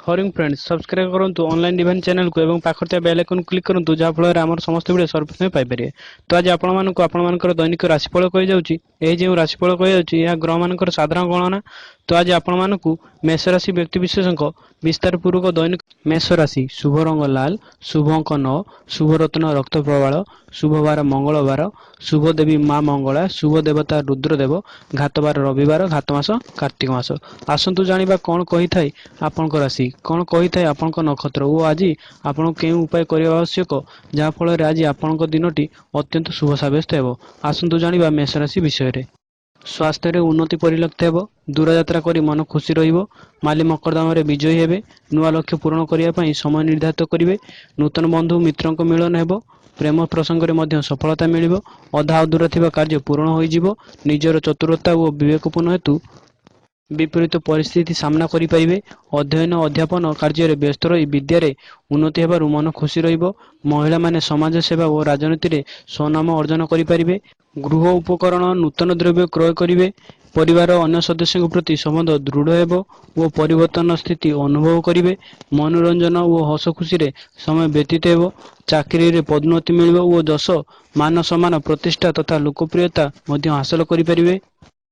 ହରିଙ୍ଗ friends, subscribe କରନ୍ତୁ online divine ଚ୍ୟାନେଲକୁ ଏବଂ ପାଖରେ ଥିବା ବେଲ୍ ଆଇକନ୍ କ୍ଲିକ୍ କରନ୍ତୁ, ଯାହାଫଳରେ ଆମର ସମସ୍ତ ଭିଡ଼ିଓ ସର୍ବପ୍ରଥମେ ପାଇପାରିବେ। ତ ଆଜି ଆପଣମାନଙ୍କୁ ଆପଣମାନଙ୍କର ଦୈନିକ ରାଶିଫଳ କହିଯାଉଛି। ଏହି ଯେଉଁ ରାଶିଫଳ କହିଯାଉଛି, ଏହା ଗ୍ରହମାନଙ୍କର ସାଧାରଣ ଗଣନା। ତ ଆଜି ଆପଣମାନଙ୍କୁ ମେଷ ରାଶି ବ୍ୟକ୍ତିବିଶେଷଙ୍କ ବିସ୍ତାର ପୂର୍ବକ ଦୈନିକ। ମେଷ ରାଶି, ଶୁଭ ରଙ୍ଗ ଲାଲ, ଶୁଭ ଅଙ୍କ 9, ଶୁଭ ରତ୍ନ ରକ୍ତ ପ୍ରବାଳ, ଶୁଭବାର ମଙ୍ଗଳବାର, ଶୁଭ ଦେବୀ ମା ମଙ୍ଗଳା, ଶୁଭ ଦେବତା ରୁଦ୍ରଦେବ, ଘାତବାର ରବିବାର, ଘାତ ମାସ କାର୍ତ୍ତିକ ମାସ। ଆସନ୍ତୁ ଜାଣିବା କ'ଣ କହିଥାଏ ଆପଣଙ୍କ ରାଶି, କ'ଣ କହିଥାଏ ଆପଣଙ୍କ ନକ୍ଷତ୍ର ଓ ଆଜି ଆପଣଙ୍କୁ କେଉଁ ଉପାୟ କରିବା ଆବଶ୍ୟକ, ଯାହାଫଳରେ ଆଜି ଆପଣଙ୍କ ଦିନଟି ଅତ୍ୟନ୍ତ ଶୁଭ ସାବ୍ୟସ୍ତ ହେବ। ଆସନ୍ତୁ ଜାଣିବା ମେଷ ରାଶି ବିଷୟରେ। ସ୍ୱାସ୍ଥ୍ୟରେ ଉନ୍ନତି ପରିଲକ୍ଷିତ ହେବ। ଦୂରଯାତ୍ରା କରି ମନ ଖୁସି ରହିବ। ମାଲି ମକଦ୍ଦମାରେ ବିଜୟୀ ହେବେ। ନୂଆ ଲକ୍ଷ୍ୟ ପୂରଣ କରିବା ପାଇଁ ସମୟ ନିର୍ଦ୍ଧାରିତ କରିବେ। ନୂତନ ବନ୍ଧୁ ମିତ୍ରଙ୍କ ମିଳନ ହେବ। ପ୍ରେମ ପ୍ରସଙ୍ଗରେ ମଧ୍ୟ ସଫଳତା ମିଳିବ। ଅଧା ଅଧୁରା ଥିବା କାର୍ଯ୍ୟ ପୂରଣ ହୋଇଯିବ। ନିଜର ଚତୁରତା ଓ ବିବେକପୂର୍ଣ୍ଣ ହେତୁ ବିପରୀତ ପରିସ୍ଥିତି ସାମ୍ନା କରିପାରିବେ। ଅଧ୍ୟୟନ ଅଧ୍ୟାପନ କାର୍ଯ୍ୟରେ ବ୍ୟସ୍ତ ରହି ବିଦ୍ୟାରେ ଉନ୍ନତି ହେବାରୁ ମନ ଖୁସି ରହିବ। ମହିଳାମାନେ ସମାଜ ସେବା ଓ ରାଜନୀତିରେ ସ୍ୱନାମ ଅର୍ଜନ କରିପାରିବେ। ଗୃହ ଉପକରଣ, ନୂତନ ଦ୍ରବ୍ୟ କ୍ରୟ କରିବେ। ପରିବାର ଅନ୍ୟ ସଦସ୍ୟଙ୍କ ପ୍ରତି ସମ୍ବନ୍ଧ ଦୃଢ଼ ହେବ ଓ ପରିବର୍ତ୍ତନ ସ୍ଥିତି ଅନୁଭବ କରିବେ। ମନୋରଞ୍ଜନ ଓ ହସ ଖୁସିରେ ସମୟ ବ୍ୟତୀତ ହେବ। ଚାକିରିରେ ପଦୋନ୍ନତି ମିଳିବ ଓ ଯଶ, ମାନ, ସମ୍ମାନ, ପ୍ରତିଷ୍ଠା ତଥା ଲୋକପ୍ରିୟତା ମଧ୍ୟ ହାସଲ କରିପାରିବେ।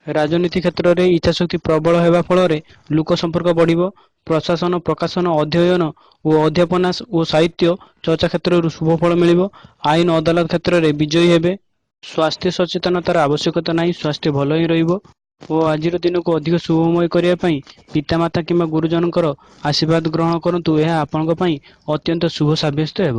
ରାଜନୀତି କ୍ଷେତ୍ରରେ ଇଚ୍ଛାଶକ୍ତି ପ୍ରବଳ ହେବା ଫଳରେ ଲୋକ ସମ୍ପର୍କ ବଢ଼ିବ। ପ୍ରଶାସନ, ପ୍ରକାଶନ, ଅଧ୍ୟୟନ ଓ ଅଧ୍ୟାପନା ଓ ସାହିତ୍ୟ ଚର୍ଚ୍ଚା କ୍ଷେତ୍ରରୁ ଶୁଭ ଫଳ ମିଳିବ। ଆଇନ ଅଦାଲତ କ୍ଷେତ୍ରରେ ବିଜୟୀ ହେବେ। ସ୍ୱାସ୍ଥ୍ୟ ସଚେତନତାର ଆବଶ୍ୟକତା ନାହିଁ, ସ୍ୱାସ୍ଥ୍ୟ ଭଲ ହିଁ ରହିବ। ଓ ଆଜିର ଦିନକୁ ଅଧିକ ଶୁଭମୟ କରିବା ପାଇଁ ପିତାମାତା କିମ୍ବା ଗୁରୁଜନଙ୍କର ଆଶୀର୍ବାଦ ଗ୍ରହଣ କରନ୍ତୁ। ଏହା ଆପଣଙ୍କ ପାଇଁ ଅତ୍ୟନ୍ତ ଶୁଭ ସାବ୍ୟସ୍ତ ହେବ।